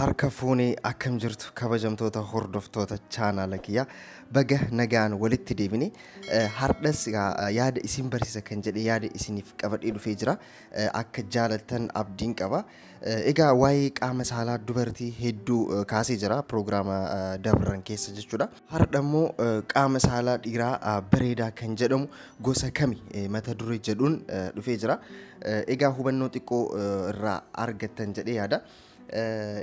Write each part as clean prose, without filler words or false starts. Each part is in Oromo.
Harka fuunee, akkam jirtu kabajamtoota hordoftoota chaanaala kiyyaa? Baga nagaan walitti deebine. Hardhas yaada isin barsiisa kan jedhe yaada isiniif qabadhee dhufee jira. Akka jaalattan abdiin qaba. Egaa waa'ee qaama saalaa dubartii hedduu kaasee jira piroogiraama dabran keessa jechuudha. Hardha immoo qaama saalaa dhiiraa bareedaa kan jedhamu gosa kami mata duree jedhuun dhufee jira. Egaa hubannoo xiqqoo irraa argattan jedhee yaada.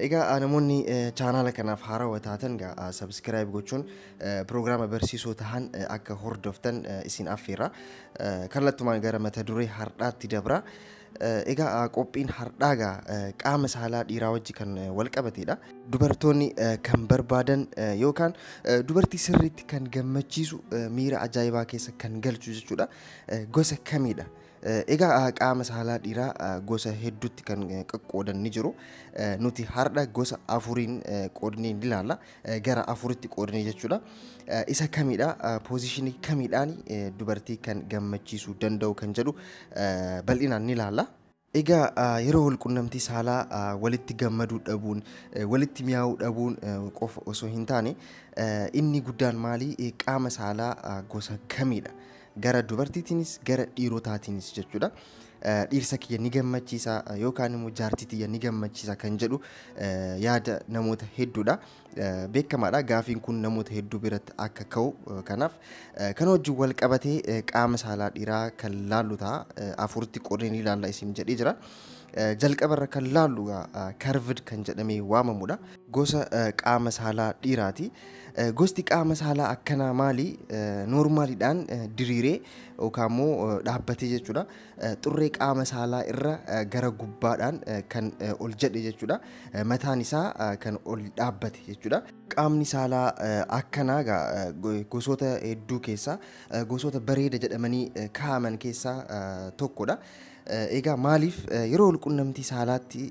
Egaa namoonni chaanaala kanaaf haarawaa taatan egaa subscribe gochuun piroogiraama barsiisoo tahan akka hordoftan isin affeerra. Kallattumaan gara mata duree hardhaatti dabra. Egaa qophiin hardhaa egaa qaama saalaa dhiiraa wajji kan wal qabatedha. Dubartoonni kan barbaadan yookaan dubartii sirriitti kan gammachiisu, miira ajaa'ibaa keessa kan galchu jechuudha. Gosa kamidha? Egaa qaama saalaa dhiiraa gosa hedduutti kan qoqqoodan ni jiru. Nuti har'a gosa afuriin qoodnee ni ilaalla. Gara afuritti qoodnee jechuudha. Isa kamidha? Positionii kamiidhaan dubartii kan gammachiisuu danda'u kan jedhu bal'inaan ni ilaalla. Egaa yeroo walqunnamtii saalaa walitti gammaduu dhabuun, walitti mi'aawuu dhabuun qofa osoo hin taane, inni guddaan maali? Qaama saalaa gosa kamidha? Gara dubartiitiinis gara dhiirotaatiinis jechuudha. Dhiirsa kiyya ni gammachiisa yookaan immoo jaartii tiyya ni gammachiisa kan jedhu yaada namoota hedduudha. Beekamaadha, gaafiin kun namoota hedduu biratti akka ka'u. Kanaaf kan wajjin wal qabatee qaama saalaa dhiiraa kan laallu ta'a. Afuritti qoodnee ni ilaalla isin jedhee jira. Jalqabarra kan laallu curved kan jedhamee waamamudha. Gosa qaama saalaa dhiiraati. Gosti qaama saalaa akkanaa maali? Normaliidhaan diriiree yookaan immoo dhaabbatee jechuudha. Xurree qaama saalaa irra gara gubbaadhaan kan ol jedhe jechuudha. Mataan isaa kan ol dhaabbate jechuudha. Qaamni saalaa akkanaa gosoota hedduu keessaa gosoota bareeda jedhamanii kaa'aman keessaa tokkodha. Egaa maaliif? Yeroo walqunnamtii saalaatti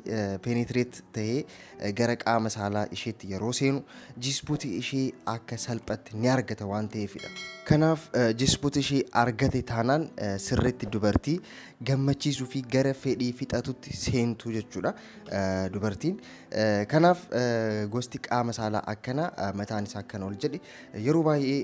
penetrate ta'ee gara qaama saalaa isheetti yeroo seenu G-spotii ishee akka salphatti ni argata waan ta'eefidha. Kanaaf G-spotii ishee argate taanaan sirriitti dubartii gammachiisuu fi gara fedhii fixatutti seentu jechuudha dubartiin. Kanaaf gosti qaama saalaa akkanaa mataan isaa akkana ol jedhe yeroo baay'ee,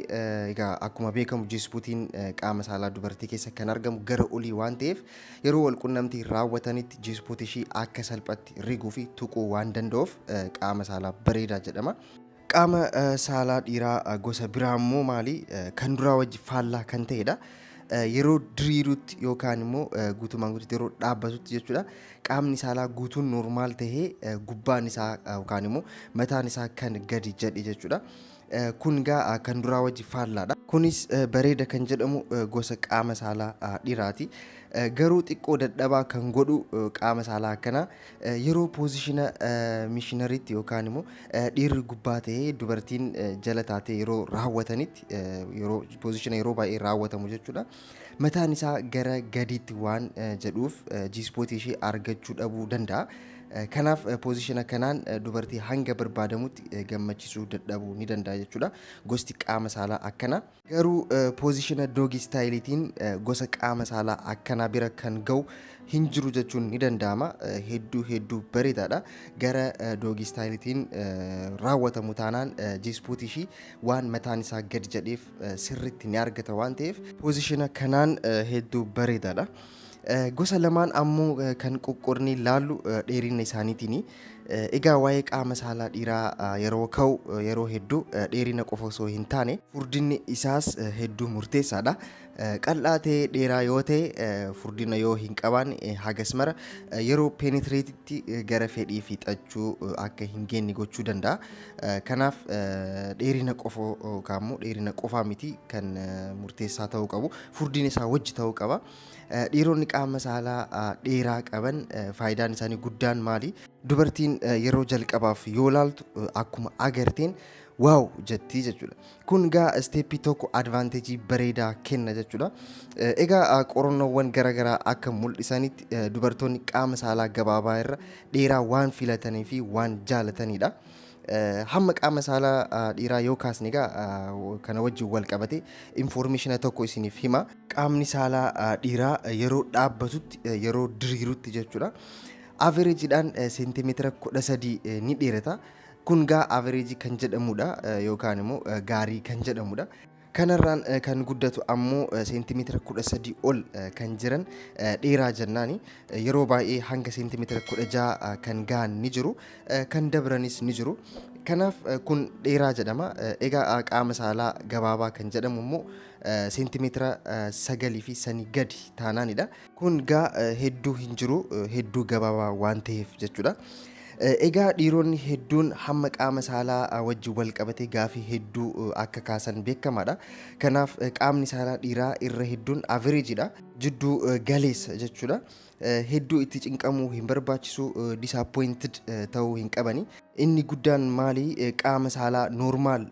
egaa akkuma beekamu G-spotiin qaama saalaa dubartii keessa kan argamu gara olii waan ta'eef, yeroo walqunnamtii raawwatanitti G-spotii ishee akka salphatti riguu fi tuquu waan danda'uuf qaama saalaa bareedaa jedhama. Qaama saalaa dhiiraa gosa biraa immoo maali? Kan duraa wajji faallaa kan ta'edha. Yeroo diriirutti yookaan immoo guutumaan guututti yeroo dhaabbatutti jechuudha. Qaamni saalaa guutuun normal tahee gubbaan isaa yookaan immoo mataan isaa kan gadi jedhe jechuudha. Kun egaa kan duraa wajji faallaadha. Kunis bareeda kan jedhamu gosa qaama saalaa dhiiraati. Garuu xiqqoo dadhabaa kan godhu qaama saalaa akkanaa yeroo positiona missionaryitti yookaan immoo dhiirri gubbaa ta'ee dubartiin jala taatee yeroo raawwatanitti, yeroo positiona yeroo baay'ee raawwatamu jechuudha. Mataan isaa gara gadiitti waan jedhuuf G-spotii ishee argachuu dhabuu danda'a. Kanaaf positiona kanaan dubartii hanga barbaadamutti gammachiisuu dadhabuu ni danda'a jechuudha. Gosti qaama saalaa akkanaa. Garuu positiona doggy styleiitiin gosa qaama saalaa akkanaa bira kan ga'u hin jiru jechuun ni danda'ama. Hedduu hedduu bareedaadha. Gara doggy styleiitiin raawwatamu taanaan G-spotii ishii waan mataan isaa gadi jedheef sirriitti ni argata waan ta'eef positiona kanaan hedduu bareedaadha. Gosa lamaan ammoo kan qoqqoodnee ilaallu dheerina isaaniitiini. Egaa waa'ee qaama saalaa dhiiraa yeroo ka'u yeroo hedduu dheerina qofa osoo hin taane furdinni isaas hedduu murteessaadha. Qal'aa ta'ee dheeraa yoo ta'e, furdina yoo hin qabaanne, hagas mara yeroo penetrateitti gara fedhii fixachuu akka hin geenye gochuu danda'a. Kanaaf dheerina qofa yookaan immoo dheerina qofaa miti kan murteessaa ta'uu qabu. Furdina isaa wajji ta'uu qaba. Dhiironni qaama saalaa dheeraa qaban faayidaan isaanii guddaan maali? Dubartiin yeroo jalqabaaf yoo laaltu akkuma agarteen "wow" jettii jechuudha. Kun egaa stepii tokko advantageii bareedaa kenna jechuudha. Egaa qorannoowwan garaagaraa akka mul'isanitti dubartoonni qaama saalaa gabaabaa irra dheeraa waan filatanii fi waan jaalatanidha. Hamma qaama saalaa dhiiraa yoo kaasne egaa kana wajjin wal qabate infoormeeshina tokko isiniif hima. Qaamni saalaa dhiiraa yeroo dhaabbatutti, yeroo diriirutti jechuudha, Avereejiidhaan seentimeetira 13 ni dheerata. Kun gaa avereejii kan jedhamudha yookaan immoo gaarii kan jedhamudha. Kanarraan kan guddatu ammoo seentimeetira 13 ol kan jiran dheeraa jennaani. Yeroo baay'ee hanga seentimeetira 16 kan gahan ni jiru, kan dabranis ni jiru. Kanaaf kun dheeraa jedhama. Egaa qaama saalaa gabaabaa kan jedhamu immoo seentimeetira 9 fi sanii gadi taanaanidha. Kun gaa hedduu hin jiru, hedduu gabaabaa waan ta'eef jechuudha. Egaa dhiironni hedduun hamma qaama saalaa wajjin wal qabatee gaafii hedduu akka kaasan beekamaadha. Kanaaf qaamni saalaa dhiiraa irra hedduun avereejiidha. Jidduu galeessa jechuudha. Hedduu itti cinqamuu hin barbaachisu, disappointed ta'uu hin qabani. Inni guddaan maali, qaama saalaa normaal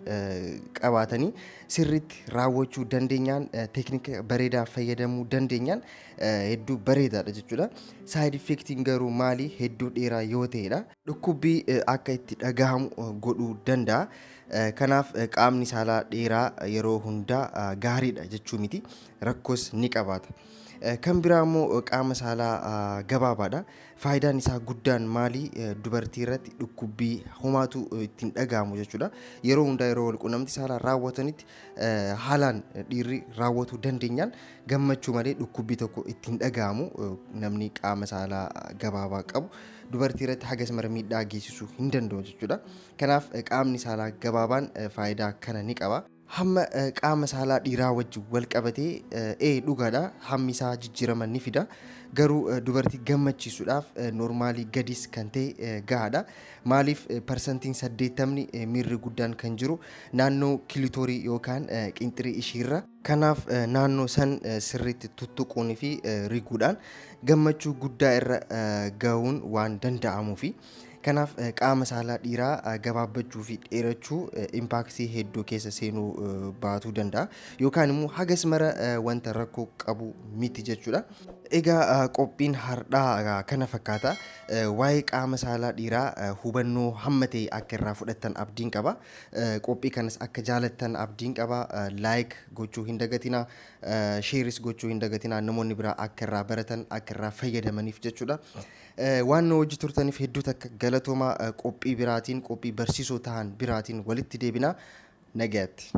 qabaatanii sirriitti raawwachuu dandeenyaan, teeknika bareedaa fayyadamuu dandeenyaan hedduu bareedaadha jechuudha. Saayid effektiin garuu maali, hedduu dheeraa yoo ta'edha. Dhukkubbii akka itti dhagahamu godhuu danda'a. Kanaaf qaamni saalaa dheeraa yeroo hundaa gaariidha jechuu miti. Rakkoos ni qabaata. Kan biraa immoo qaama saalaa gabaabaadha. Faayidaan isaa guddaan maali? Dubartii irratti dhukkubbii homaatu ittiin dhagahamu jechuudha. Yeroo hundaa yeroo walqunnamtii saalaa raawwatanitti haalaan dhiirri raawwatuu dandeenyaan gammachuu malee dhukkubbii tokko ittiin dhagahamu. Namni qaama saalaa gabaabaa qabu dubartii irratti hagas mara miidhaa geessisuu hin danda'u jechuudha. Kanaaf qaamni saalaa gabaabaan faayidaa kana ni qaba. Hamma qaama saalaa dhiiraa wajjin wal qabatee dhugaadha, hammi isaa jijjiirama ni fida. Garuu dubartii gammachiisuudhaaf noormaalii gadis kan ta'e gahaadha. Maaliif, parsantiin 80 miirri guddaan kan jiru naannoo kilitoorii yookaan qinxirii ishiirra. Kanaaf naannoo san sirriitti tuttuquunii fi riguudhaan gammachuu guddaa irra gahuun waan danda'amuufi. Kanaaf qaama saalaa dhiiraa gabaabbachuu fi dheerachuu impaaktii hedduu keessa seenuu baatuu danda'a. Yookaan immoo hagas mara wanta rakkoo qabu miti jechuudha. Egaa qophiin har'aa kana fakkaata. Waa'ee qaama saalaa dhiiraa hubannoo hamma ta'e akka irraa fudhattan abdiin qaba. Qophii kanas akka jaalattan abdiin qaba. Laayik gochuu hin dagatinaa. Sheeris gochuu hin dagatinaa. Namoonni biraa akka irraa baratan, akka irraa fayyadamaniif jechuudha. Waan nu hojii turtaniif hedduu takka galatoomaa. Qophii biraatiin, qophii barsiisoo ta'an biraatiin walitti deebinaa. Nagayaatti.